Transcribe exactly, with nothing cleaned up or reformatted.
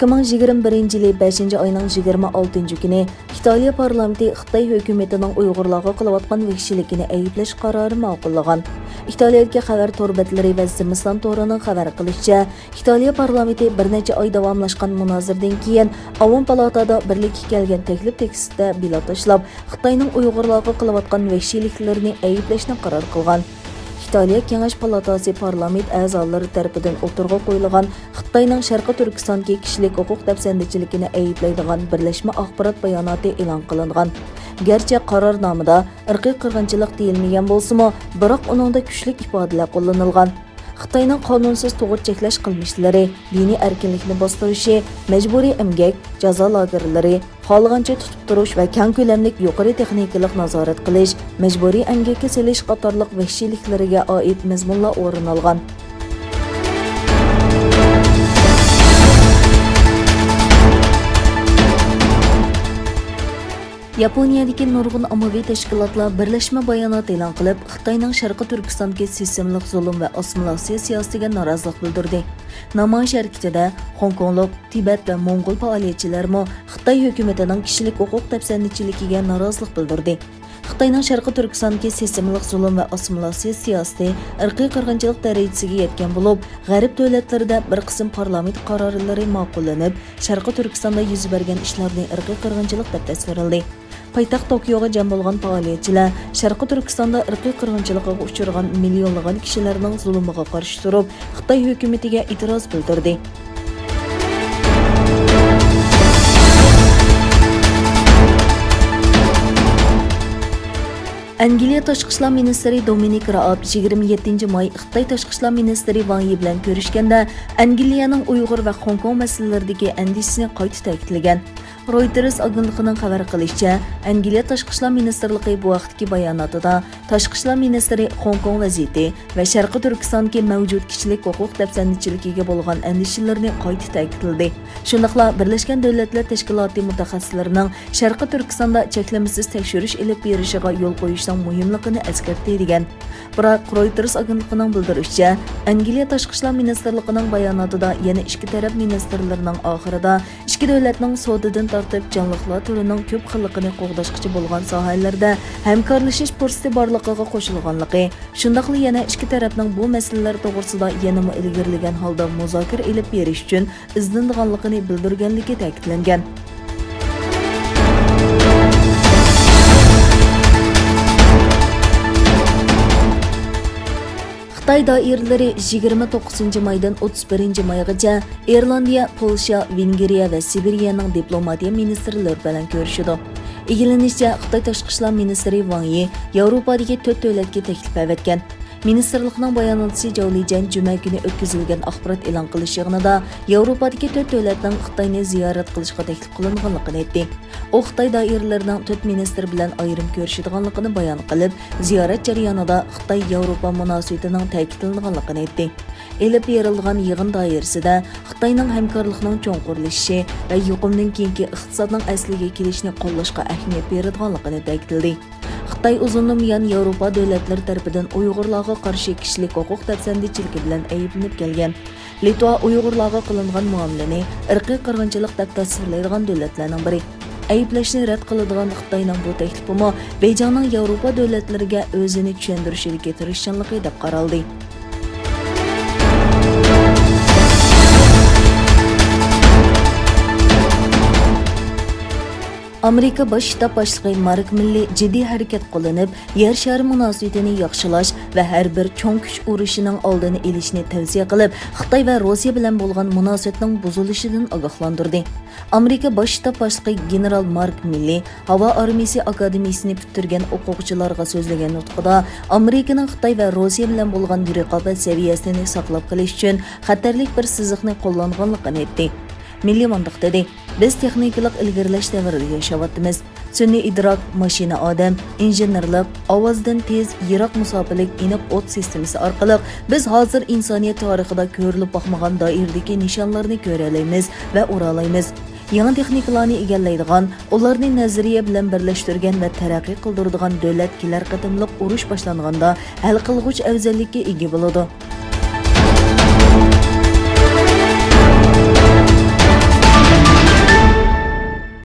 ئىككى مىڭ يىگىرمە بىرىنچى يىلى بەشىنچى ئاينىڭ يىگىرمە ئالتىنچى كۈنى ئىتالىيە پارلامېنتى خىتاي ھۆكۈمىتىنىڭ ئۇيغۇرلارغا قىلىۋاتقان ۋەھشىيلىكىنى ئەيىبلەش قارارى ماقۇللىغان. ئىتالىيەدىكى خەۋەر تور بەتلىرى ۋە زىمىستان تورىنىڭ خەۋەر قىلىشىچە، ئىتالىيە پارلامېنتى بىر نەچچە ئاي داۋاملاشقان مۇنازىرىدىن كېيىن، ئاۋام پالاتادا بىرلىككە كەلگەن تەكلىپ تېكىستتە بىلات تاشلاپ، خىتاينىڭ ئۇيغۇرلارغا قىلىۋاتقان ۋەھشىيلىكلىرىنى ئەيىبلەشنى قارار قىلغان. ئىتالىيە كېڭەش پالاتاسى پارلامېنت ئەزالىرى تەرىپىدىن ئوتتۇرىغا قويۇلغان خىتاينىڭ شەرقىي تۈركىستاندىكى كىشىلىك ھوقۇق دەپسەندىچىلىكىنى ئەيىبلەيدىغان بىرلەشمە ئاخبارات باياناتى ئېلان قىلىنغان. گەرچە قارارنامىدا ئىرقىي قىرغىنچىلىق دېيىلمىگەن بولسىمۇ، بىراق ئۇنىڭدا كۈچلۈك ئىپادىلەر قوللىنىلغان. خىتاينىڭ قانۇنسىز تۇغۇت چەكلەش قىلمىشلىرى، دىنىي ئەركىنلىكنى باستۇرۇشى، مەجبۇرىي ئەمگەك، جازا لاگېرلىرى، خالىغانچە تۇتۇپ تۇرۇش ۋە كەڭ كۆلەملىك يۇقىرى تېخنىكىلىق نازارەت قىلىش، مەجبۇرىي ئەمگەككە سېلىش قاتارلىق ۋەھشىيلىكلىرىگە ئائىت مەزمۇنلار ئورۇن ئالغان. ياپونىيەدىكى نۇرغۇن ئاممىۋى تەشكىلاتلار بىرلەشمە بايانات ئېلان قىلىپ، خىتاينىڭ شەرقىي تۈركىستاندىكى سىستېمىلىق زۇلۇم ۋە ئاسسىمىلياتسىيە سىياسىتىگە نارازىلىق بىلدۈردى. نامايىش ھەرىكىتىدە خوڭكوڭلۇق، تىبەت ۋە موڭغۇل پائالىيەتچىلەرمۇ خىتاي ھۆكۈمىتىنىڭ كىشىلىك ھوقۇق دەپسەندىچىلىكىگە نارازىلىق بىلدۈردى. خىتاينىڭ شەرقىي تۈركىستاندىكى سىستېمىلىق زۇلۇم ۋە ئاسسىمىلياتسىيە سىياسىتى ئىرقىي قىرغىنچىلىق دەرىجىسىگە يەتكەن بولۇپ، غەرب دۆلەتلىرىدە بىر قىسىم پارلامېنت قارارلىرى ماقۇللىنىپ، شەرقىي تۈركىستاندا يۈز بەرگەن ئىشلارنى ئىرقىي قىرغىنچىلىق دەپ تەسۋىرلىدى. پايتەخت توكيوغا جەم بولغان پائالىيەتچىلەر شەرقىي تۈركىستاندا ئىرقىي قىرغىنچىلىقىغا ئۇچرىغان مىليونلىغان كىشىلەرنىڭ زۇلۇمىغا قارشى تۇرۇپ، خىتاي ھۆكۈمىتىگە ئېتىراز بىلدۈردى. ئەنگلىيە تاشقى ئىشلار مىنىستىرى دومىنىك رائاب يىگىرمە يەتتىنچى ماي خىتاي تاشقى ئىشلار مىنىستىرى ۋاڭ يى بىلەن كۆرۈشكەندە، ئەنگلىيەنىڭ ئۇيغۇر ۋە خوڭكوڭ مەسىلىلىرىدىكى ئەندىشىسىنى قايتا تەكىتلىگەن. رويتېرس ئاگېنتلىقىنىڭ خەۋەر قىلىشىچە، ئەنگلىيە تاشقى ئىشلار مىنىستىرلىقى بۇ ھەقتىكى باياناتىدا، تاشقى ئىشلار مىنىستىرى خوڭكوڭ ۋەزىيىتى ۋە شەرقىي تۈركىستاندىكى مەۋجۇت كىشىلىك ھوقۇق دەپسەندىچىلىكىگە بولغان ئەندىشىلىرىنى قايتا تەكىتلىدى. شۇنداقلا بىرلەشكەن دۆلەتلەر تەشكىلاتى مۇتەخەسسىسلىرىنىڭ شەرقىي تۈركىستاندا چەكلىمىسىز تەكشۈرۈش ئېلىپ بېرىشىغا يول قويۇشنىڭ مۇھىملىقىنى ئەسكەرتتى، دېگەن. بىراق، رويتېرس ئاگېنتلىقىنىڭ بىلدۈرۈشىچە، ئەنگلىيە تاشقى ئىشلار مىنىستىرلىقىنىڭ باياناتىدا يەنە ئىككى تەرەپ مىنىستىرلىرىنىڭ ئاخىرىدا ئىككى دۆلەتنىڭ سودىدىن تارتىپ جانلىقلار تۈرىنىڭ كۆپ خىللىقىنى قوغداشقىچە بولغان ساھەلەردە ھەمكارلىشىش پۇرسىتى بارلىقىغا قوشۇلغانلىقى، شۇنداقلا يەنە ئىككى تەرەپنىڭ بۇ مەسىلىلەر توغرىسىدا يەنىمۇ ئىلگىرىلىگەن ھالدا مۇزاكىرە ئېلىپ بېرىش ئۈچۈن ئىزدىنىدىغانلىقىنى بىلدۈرگەنلىكى تەكىتلەنگەن. خىتاي دائىرىلىرى يىگىرمە توققۇزىنچى مايدىن ئوتتۇز بىرىنچى مايغىچە ئىرلاندىيە، پولشا، ۋېنگرىيە ۋە سىبىرىيەنىڭ دىپلوماتىيە مىنىستىرلىرى بىلەن كۆرۈشىدۇ. ئىگىلىنىشىچە، خىتاي تاشقى ئىشلار مىنىستىرى ۋاڭ يى ياۋروپادىكى تۆت دۆلەتكە تەكلىپ ئەۋەتكەن. مىنىستىرلىقنىڭ باياناتچىسى جاۋ لىجەن جۈمە كۈنى ئۆتكۈزۈلگەن ئاخبارات ئېلان قىلىش يىغىنىدا ياۋروپادىكى تۆت دۆلەتنىڭ خىتاينى زىيارەت قىلىشقا تەكلىپ قىلىنغانلىقىنى ئېيتتى. ئۇ خىتاي دائىرىلىرىنىڭ تۆت مىنىستىرى بىلەن ئايرىم كۆرۈشىدىغانلىقىنى بايان قىلىپ، زىيارەت جەريانىدا خىتاي-ياۋروپا مۇناسىۋىتىنىڭ تەكىتلىنىدىغانلىقىنى ئېيتتى. ئېلىپ بېرىلىدىغان يىغىن دائىرىسىدە خىتاينىڭ ھەمكارلىقنىڭ چوڭقۇرلىشىشى ۋە يۇقۇمدىن كېيىنكى ئىقتىسادنىڭ ئەسلىگە كېلىشىنى قوللاشقا ئەھمىيەت بېرىدىغانلىقىنى تەكىتلىدى. خىتاي ئۇزۇندىن بۇيان ياۋروپا دۆلەتلىرى تەرىپىدىن ئۇيغۇرلارغا قارشى كىشىلىك ھوقۇق دەپسەندىچىلىكى بىلەن ئەيىبلىنىپ كەلگەن. لىتۋا ئۇيغۇرلارغا قىلىنغان مۇئامىلىنى ئىرقىي قىرغىنچىلىق دەپ تەسۋىرلەيدىغان دۆلەتلەرنىڭ بىرى. ئەيىبلەشنى رەت قىلىدىغان خىتاينىڭ بۇ تەكلىپىمۇ بېيجىڭنىڭ ياۋروپا دۆلەتلىرىگە ئۆزىنى چۈشەندۈرۈشىدىكى تىرىشچانلىقى دەپ قارالدى. ئامېرىكا باش شتاب باشلىقى مارك مىللى جىددىي ھەرىكەت قوللىنىپ، يەر شارى مۇناسىۋىتىنى ياخشىلاش ۋە ھەر بىر چوڭ كۈچ ئۇرۇشىنىڭ ئالدىنى ئېلىشنى تەۋسىيە قىلىپ، خىتاي ۋە روسىيە بىلەن بولغان مۇناسىۋەتنىڭ بۇزۇلۇشىدىن ئاگاھلاندۇردى. ئامېرىكا باش شتاب باشلىقى گېنېرال مارك مىللى ھاۋا ئارمىيىسى ئاكادېمىيىسىنى پۈتتۈرگەن ئوقۇغۇچىلارغا سۆزلىگەن نۇتقىدا، ئامېرىكىنىڭ خىتاي ۋە روسىيە بىلەن بولغان رىقابەت سەۋىيەسىنى ساقلاپ قېلىش ئۈچۈن خەتەرلىك بىر سىزىقنى قوللانغانلىقىنى ئېيتتى. مىللى مۇنداق دېدى: «بىز تېخنىكىلىق ئىلگىرىلەش دەۋرىدە ياشاۋاتىمىز. سۈنئىي ئىدراك، ماشىنا ئادەم، ئىنژېنېرلىق، ئاۋازدىن تېز، يىراق مۇساپىلىك، ئېنىق ئوت سىستېمىسى ئارقىلىق بىز ھازىر ئىنسانىيەت تارىخىدا كۆرۈلۈپ باقمىغان دائىرىدىكى نىشانلارنى كۆرەلەيمىز ۋە ئۇرالايمىز. يېڭى تېخنىكىلارنى ئىگىلەيدىغان، ئۇلارنى نەزەرىيە بىلەن بىرلەشتۈرگەن ۋە تەرەققىي قىلدۇرىدىغان دۆلەت كېلەر قېتىملىق ئۇرۇش باشلانغاندا ھەل قىلغۇچ ئەۋزەللىككە ئىگە بولىدۇ.»